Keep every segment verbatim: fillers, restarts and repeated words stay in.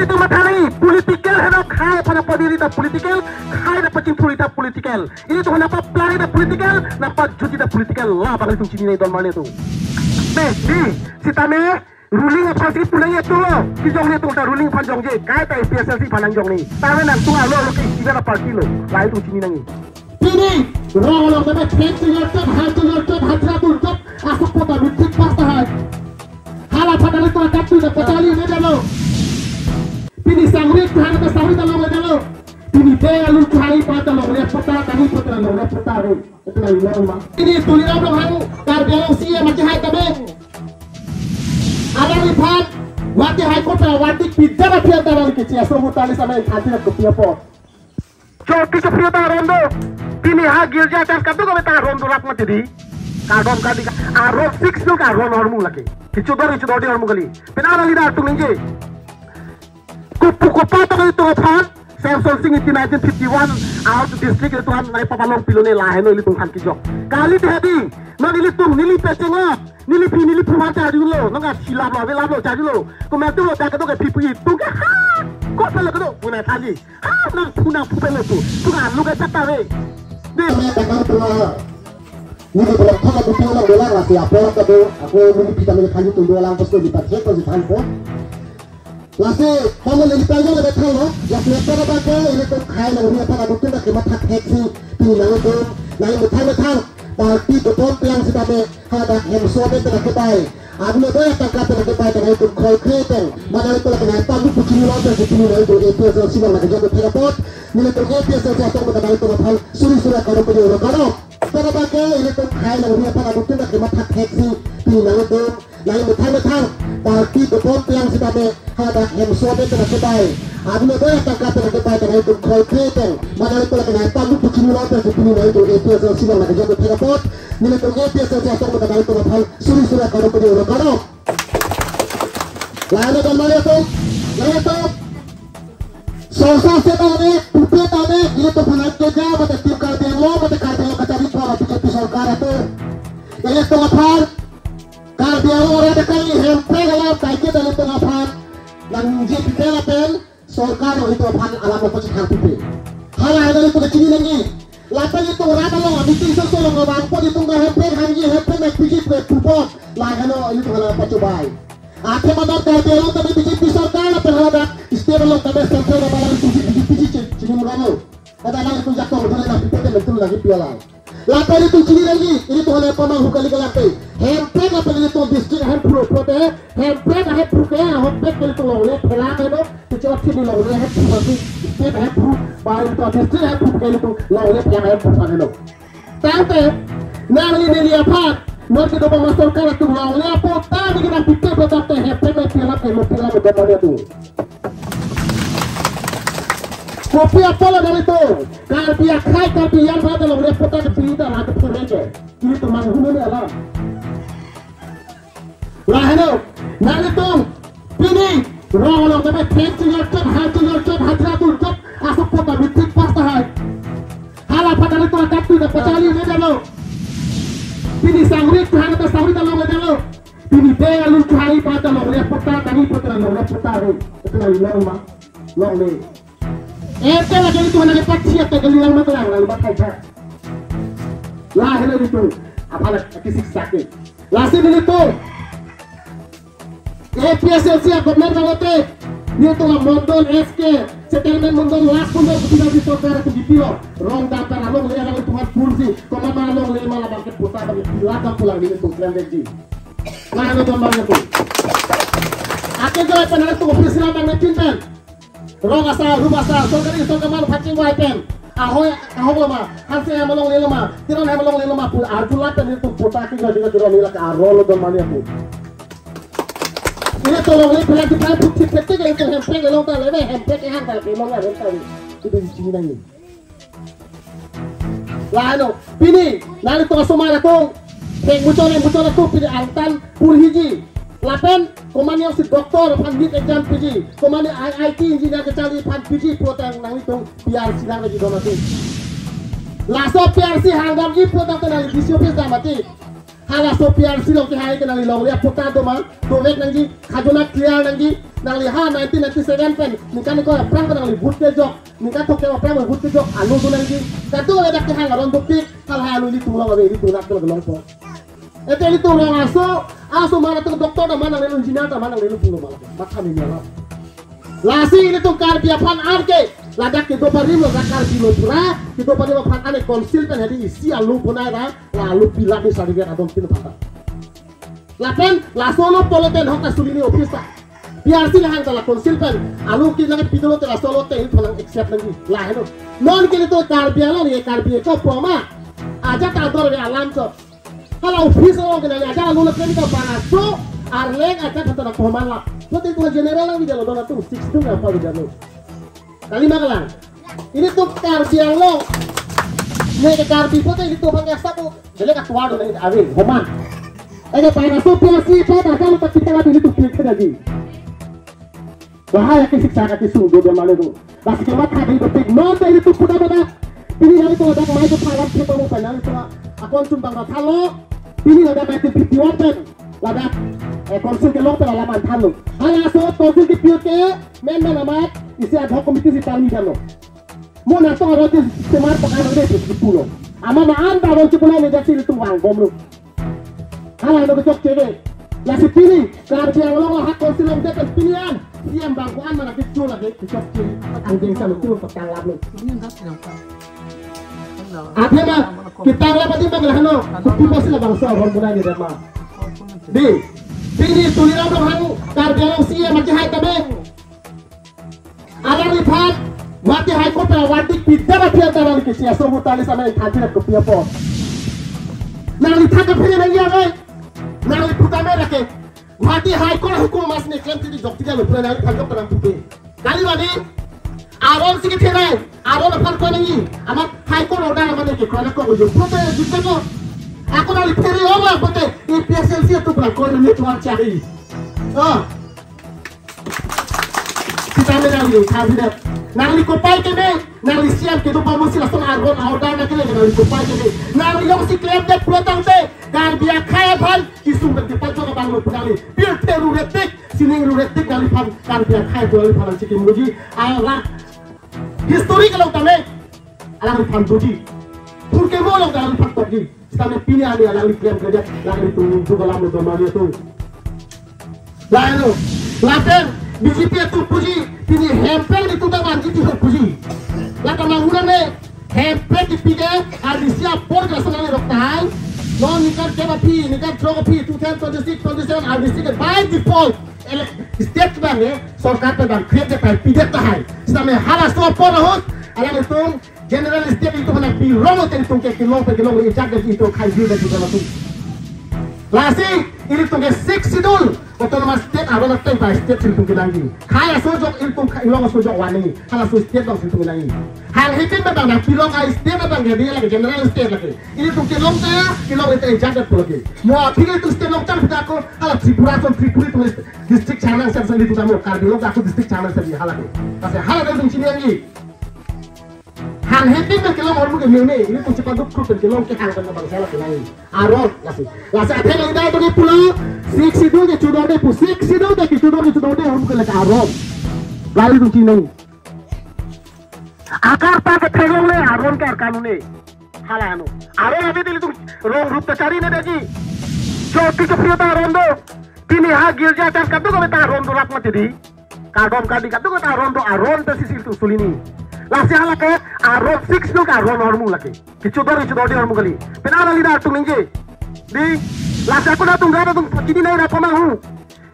Itum matha nangji, political henlo, khei aphan nangpabiri ta political, khei nangpachingthur ta political. Itum nangpaplang ta political, nangpajut ta political. La abang itum chini nangji don mane tu. Be, di, sitame ruling aphan si pu nangji atumlo. Kejong nangji atum ta ruling aphan jongje, kaita A P H L C aphan nangjong nangji. Tame nangtum arlo lo ke isi party lo. La itum chini nangji. Pini rong along tame thek chingor chot, hal chingor chot, hajira dur chot, asok pota mithik pas tahai. Hala phatali to akat tu da patali ne dalo. Pini sangri tuhan ta sangri dalo ne dalo. Pini de alu tuhan pa dalo ne pota tani pota lo ne pota re. Ito na ilo ma. Pini Tuliram Ronghang Karbi Anglong C E M aja hai tame. Alangli aphan Guwahati High Court ta wardik pidana pian ta alangli keche aso mutali sampai khati na kopi apo. Jyoti Supriyo ta aron do. Pini ha girja church kadokave ta aron do lap mati di. Kadom kadi aron fix do, aron ahormu lake. Kechodor kechodor di ahormu kali. Pini alangli ta atum ningje. Kopu kopa ta kali atum aphan. Samson Sing iti nineteen fifty-one out district atum aphan nangpapalong pilone, la henlo ilitum aphan kejok. Kali di hadi. Non ilitum neli pecheng lo. Neli phi neli phu aphan charjulo. Nonga silap lo, avelap lo charjulo. Komat atum lo ta kedo ke phi phu itum ke ha. Kosonlo kedo. Puna kali. Ha, nangphu nangphu pelo tu. Tu kan lu ke chata re. Ni. Kami akan pulang. Ni di berapa kali tu pulang, pulang lasi apa kado. Aku mungkin kita melihat hal itu dua lang pasti di pakai pasti than po. Lasi kamu lagi tanya lagi than lo. Ya siapa dah pakai ini tu khei nang ni apa kado tu nak kemat hak hak si. Pini nangtum nangtum methang methang. Party beton pelang sitame. Hadak hemso pen pen kebai. Anu lo doya tangka pen kebai tangka itum kroikre pen. Mana itum lagi nai panggung puchini lo pen puchini lo itum A P H L C lo lagi jago thek apot. Nelitum A P H L C atong pen tangka itum aphan suri suri akaro pujo ro karo. Pada pakai ilitum khei nang ri aphan adutin lagi mathak hek si. Pini nangtum nangtum methang methang. Party beton pelang sitame. Hadak hemso pen pen kebai. Anu lo doya tangka pen kebai tangka itum kroikre pen. Mana itum lagi nai panggung puchini lo pen puchini lo itum A P H L C lo lagi jago thek apot. Nelitum A P H L C atong pen tangka itum aphan suri suri akaro pujo ro karo. Lalu dan mari atum, lalu atum. Sosa se tane, pupe tane, ilitum aphan keja, mate tim Karbi Anglong, mate Karbi Anglong kachari pora B J P sorkar atum. Ilitum aphan Karbi Anglong ora dekali hemprek alam kaikit ilitum aphan. Nangji pite lapen sorkar lo itum aphan alam lo pachethang pipe. Hala hala itum kachini nangji. Lapen itum rat along meeting soso along abang po itum ke hemprek hangji, hemprek nangpiji pu pupon. La heno itum hala pachobai. Athe mamat Karbi Anglong tame B J P sorkar lapen hala dak state along tame central along piji piji piji chi-, chini murano. Ada nang itum jakong dole nangpipe ke betul lagi piala. Lapen itum chini nangji, ilitum hala pamang hukali ke lapen. Hemprek lapen ilitum district hemphu pulote, hemprek hemphu ke, hemphu ke ilitum longle phelang heno, kecho thini longle hemphu pasi, state hemphu, ba ilitum district hemphu ke ilitum longle phelang hemphu pasi heno. Tangte, nangli neli aphan, non kedo pama sorkar atum longle apo, tangte nangpipe betul te hemprek nangphelang ke lo phelang ke betul atum. Kopi apot lo nangtum? Karbi akhei, Karbi yang pada longle pota ke pita lagi pura je. Ilitum manghumuni alam. La heno, nangtum pini rong along tame thek chingor chot, hal chingor chot, hajira dur chot, asok pota mithik pas tahai. Hala phatali to akat tu da patali ne dalo. Pini sangri tuhan ta sangri dalo ne dalo. Pini de alu chari pa ta longle pota tani pota longle pota re. Ito na ilo ma. Longle. Ente lagi itu mana lepat siap ta gali lang mata lang lalu batai ta. La helo itu. Apala kisik sakit. Lasi nelitum A P H L C a government balote. Nelitum a mondol S K settlement mondol last mondol ketika di sorkar itu dipilo. Rong data along le along itu hat pursi. Komama along le mala bangket pota bangket pilat dan pulang nelitum klan reji. Lalu gambar itu. Ake joi pen hala tu office lam bang netin pen. Rong asar, rup asar, sorkari sorkar mal paching wai pen. Ahoi, ahok lama, hanse hem along le lama, tiran hem along le lama, pu arjulat pen itu pota ke joi joi joi lila ke arlo gambar itu. Ilitum longle phelang kita putih putih ke itu hemprek along ta lebe hemprek ehang ta ke long ya hemprek. Itu di sini nangji. Lalu, pini, nangtum asomar atum, peng muchol, peng muchol atum, pini angtan purhiji. Lapen, komane si doctor aphan NEET exam piji, komane I I T engineer kacharli aphan piji, pulote nanglitum P R C nangji don atum. Laso P R C hangdamji pulote nang D C office dam mati. Halaso P R C along kehai ke nangli longle apota do ma, dovek nangji, khajona clear nangji, Nangli ha nineteen ninety-seven pen ningkan ingkoi aphrang pen nangli vote kejok, ningkan throkkep aphrang pen vote kejok alo do nangji. Kadokave dak kehang aron dopik, halahai alo ilitum along ave, ilitum anak kelongpon. Ete ilitum rong aso, aso mana tung doctor ta mana, engineer ta mana, ilitum lo mana. Matha mimi alam. Lasi ilitum Karbi aphan arke, ladak kedo parim lo, ladak Karbi lo pura, kedo parim aphan ane council pen hadi isi alo bonai ra, la alo pilak ni sariga adong tin pata. Lapen, laso lo poloten hok na sulini office ta. P R C lahang ta la council pen, alo ke lagi pidolo te laso lo te, ilitum lang accept lagi. Lahelo. Non ke ilitum Karbi Anglong ye Karbi ko poma. Ajat ador ve alam chot. Hala office along kena aja lalu lagi kita bang aso, arleng aja kata nak pemain lah. Buat itu general lang video lo, dona tu six tu apa video lo. Kali ma kelang. Ilitum Karbi Anglong. Ne ke Karbi pute ilitum bang ya sabu. Beli ketua dona ini awin, homan. Ege bang aso P R C itu dah kalau tak kita lagi ilitum pilih lagi. Bahaya ke siksa ke kisung do dia malu tu. Lasi kemat hadi betik non ta ilitum puda bada. Pini hari tu ladak mai tu thalam kita mau panel tu. Akon chumpang ta thalo. Pini ladak mai tu P T O pen. Ladak, eh, council kelong pen alam an thalo. Halaso council ke P T O ke, men men amat, isi ad hoc committee si tangni thalo. Mo na to aro tu semar pakan ode tu pulo. Ama ma an ta aro chipuna meja si ilitum vangbom lo. Hala no kechok chege. Lasi pini, Karbi Anglong lahak council long dek pini an. C M bang ko an mana kechok lagi, kechok chege. Anjing sa lo tu pakan lap lo. Athema, kita lap adi bang lahano. Kupi bosi labangso aron bonai ni dema. Di, pini Tuliram Ronghang, Karbi Anglong C M aja hai tabe. Alangliphan, Guwahati High Court pen verdict pidar aphi anta nangli kesi aso muta li sampai thanti nak kopi apot. Nangli thak aphi nangji ave. Nangli puta me rake. Guwahati High Court hukum mas ne klem titi jok titi alo pura nangli thak aphi nang pupe. Kali mani, aron si kethenei, aron aphan koi nangji. Amat High Court order amat ne ke koi na kok ujo. Pupe jute ko. Ako nangli phere ong la pute. A P H L C tu pura koi nangji tuan cari. Oh. Sitame nangli, kabinet. Nangli kopai keme, nangli C M kedo pamusi lason aron order na kele nangli kopai keme. Nangli jongsi klem det pulo tangte, Karbi akhei aphan, kisung pen kepajok abang lo pu nangli. Pirthe ruretik, sining ruretik nangliphan, Karbi akhei nangliphan nangchekimoji. Ala, history kelong tame, alangliphan doji. Purkemo along ta alangliphan tokji. Sitame pini ani alangli klem kejak, alanglitum tu kalam lo domali tu. Lalu, lapen B J P atum puji, pini Hemprek ilitum ta vanji ti puji. Lata manghu nang ne, Hemprek kipi ke, R D C apor ke lason nangli rok tahai. Non ningkan kep aphi, ningkan throk aphi, two thousand twenty-six, twenty-seven, R D C ke by default. Ele-, state bang, eh, sorkar pen bang, create de pai, pidet tahai. Sitame halaso apor ahut, alanglitum, General State ilitum anak pi rong hotel ilitum ke kelong pe kelong le ejak de ilitum khai jil de ilitum atum. Lasi ilitum ke Sixth Schedule, Autonomous State aron ateng ta state ilitum kenangji. Khai aso jok ilitum khai long aso jok wani. Halaso state long ilitum kenangji. Hal hitin ba bang na pilong a state ba bang jadi lagi General State lagi. Ilitum kelong ta, kelong ite ejak de pulo ke. Mo aphi ilitum state long chang pita ko, hala Tripura son Tripuri tum district chang nang sen sen ilitum tamo, Karbi long ta ko district chang nang sen hala ke. Kasi hala ilitum chiningji. Hang hepin pen kelong ahormu ke meme, ilitum chepaduk krup pen kelong kehang pen abang sala kenai. Aron, lasi. Lasi athe lo ida to ke pulo, Sixth Schedule ke chudor de pu, Sixth Schedule ke chudor ke chudor de ahormu ke lek aron. Lali tum chinai. Akar ta ke theklong le, aron ke arkan un-e. Hala ano. Aron abi dili tum rong rup ta chari ne daji. Choti ke prio ta aron do. Pini ha girja chan kadokave ta aron do rak mati di. Kardom kardi kadokave ta aron do, aron ta sisi ilitum sulini. Lasi hala ke aron Sixth Schedule ke aron ahormu lake. Kechudor kechudor de ahormu kali. Penang leader atum ningje. Di lasi ako na tum rat atum kini nai ra pamanghu.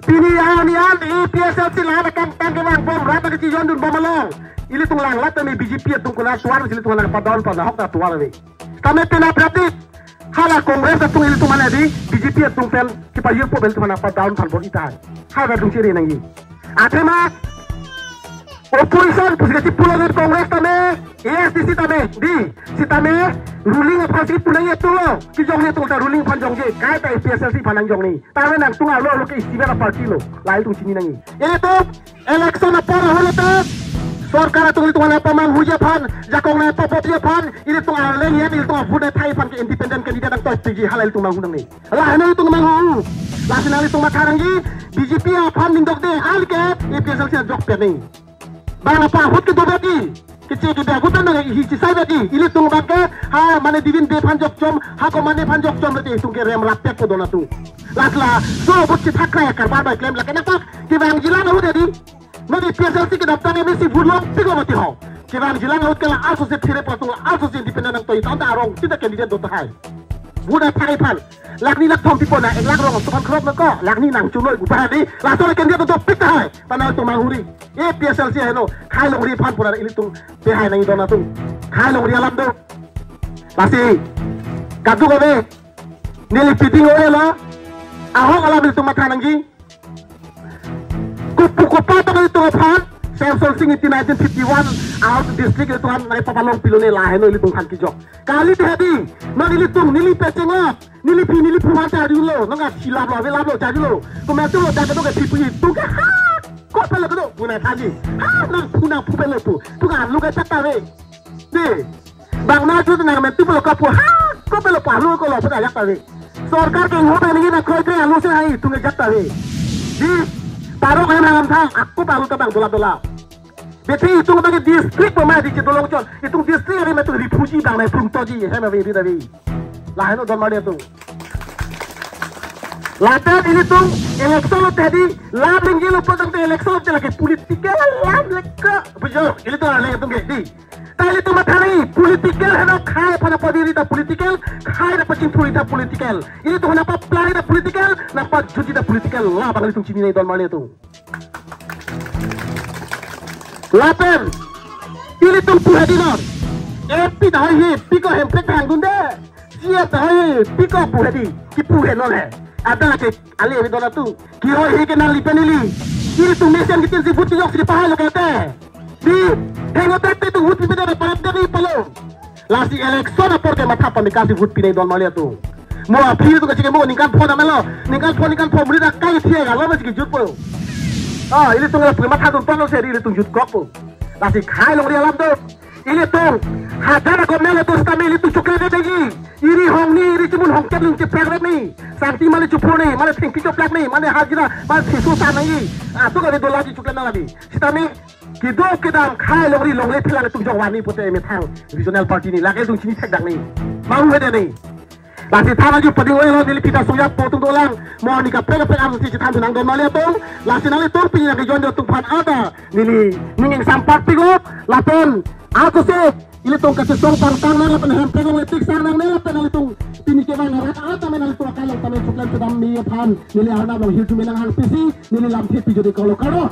Pini ani an A P H L C la la kangtang ke vangbom rat ke chiyondun bom along. Ilitum lang lat me B J P atum kuna tuar ilitum lang pa down pa na hok ta tuar le. Kami pina pratik. Hala Congress atum ilitum mana di B J P atum pen kipayirpo pen tum mana pa down pan bor ita. Hala tum chiri nangji. Athema opposition pusi kachipulo Congress tame, A S D C tame, di, sitame ruling aphan si punang ya tulo. Kijong ne tung ta ruling aphan jongje, kai ta A P H L C aphan nang jong ni. Tame nangtum arlo arlo ke isi bera party lo. Lahai tum chini nangji. Ilitum election apor ahut ta sorkar atum ilitum ana pamanghuji aphan, jakong na papotji aphan, ilitum arleng ya ilitum abut thai aphan ke independent candidate nangtoi tiji, hala ilitum manghu nangne. Lahai ilitum manghu. Lasi nanglitum matha nangji, B J P aphan ningdok de, alike A P H L C ajok pen ni. Bang apa ahut kedo bagi. Kece kebe agut pen hi chisai bagi. Ilitum bangke, ha, mane Divin Bey aphan jokchom, ha ko mane aphan jokchom bagi, itum ke rem rap pet po don atum. Lasi laso vote chithak krai karbar bai klem lake nangpak kevangjilang ahut hedi. Non A P H L C kedamtang M A C vote longpiklo mati ho. Kevangjilang ahut ke la asose phire po atum, asose independent nangtoi, tangte arong, tangte candidate do tahai. Vote athai aphan. Lakh ni lakh thom pipo na, ek lakh rong sukan crore na ko, lakh ni nang chunoi gupa di, laso le candidate dopik tahai, panang atum manghuri. A P H L C heno, khei longri aphan pura ilitum pehai nangji don atum. Khei longri alam do. Lasi, kaduk ave, neli piding ove lo, ahok alam ilitum matha nangji. Kopu kopi ta ilitum aphan, Semson Sing Ingti nineteen fifty-one, ahok district ilitum aphan nai papalong pilone, laheno ilitum aphan kejok. Kali di hedi, non ilitum, neli pecheng lo, neli phi, neli phu aphan charjulo, nonga thilap lo, avelap lo, charjulo. Komantu lo, dak kedo ke phi pu itum ke, ha, ko pelo kedo, pu nangthanji. Ha, nangphu nangphu pelo pu, pu nang lu ke chak ta ave. Di, bang nangju nang mentu pelo kapu, ha, ko pelo pu alu ko lo, pu ajak ta ave. Sorkar ke ho ta nangji na kroi kroi alu si hai, itum ke jak ta ave. Di, parok hem ham thang, ako pu alu ta bang dola dola. Bete itum bagi district pemai di Chitolong chon. Itum district ave ma itum refugee bang mai prung toji hem ave ri ave. Laheno don mari atum. Lapen ilitum election lote hedi, lam ningje lo potang te election lote lake political lam leka. Bujor, ilitum ale itum ke di. Ta ilitum matha nangji political heno, khei aphan apot ri ta political, khei nangpachingthur ri ta political. Ilitum nangpaplang ri ta political, nangpajut ri ta political. Labang ilitum chini nangji don mari atum. Lapen, ilitum pu hedi non. M P ta hoi hi, piko Hemprek thang dunde. C E M ta hoi hi, piko pu hedi, kipu he non he. Ada ke ale ave don atum. Kihoi hi ke nangli pen ili. Ilitum mesen kitin si vote kejok si pahai lo kete. Di, hengo tek tek tu vote pipede, parap de ni palo. Lasi election apor ke matha pameka si vote pinai don mali atum. Mo aphi tu kachike mo ningkan pho namelo. Ningkan pho, ningkan pho muri dak kai thia galo masih kejut po. Ah, ilitum la pura matha dun pano seri ilitum jut kok po. Lasi khei longri alam do. Ilitum hajar ako melo tu sitame ilitum chukle de degi. Iri hong ni, iri chimun hong ket ling cheprek ni. Sangti mane chupur ni, mane thengpi choplak ni, mane hajira, mane thisu sa nangji. Ah, tu kami dola ji chukle nang lagi. Sitame kedo kedam khei longri longle philang tum jok vani pute methang regional party ni lake tum chini thek dak ni. Mau hede ni. Lasi thana ju padi oi lo neli pita suya po tum dolang. Mo ni kaprek kaprek am si chithan nang don mali atum. Lasi nanglitum pini nang join do tum phan ada. Neli ning ingsamparpik lo. Lapen ako se ilitum kachesong pangtang nang lapen Hemprek along etik sang nang nang lapen ilitum pini kevang arat ata men ilitum akalong tame chuklam chedam mi aphan neli arnam along hirjume nanghangpisi neli lamthe pijodi kolo karo.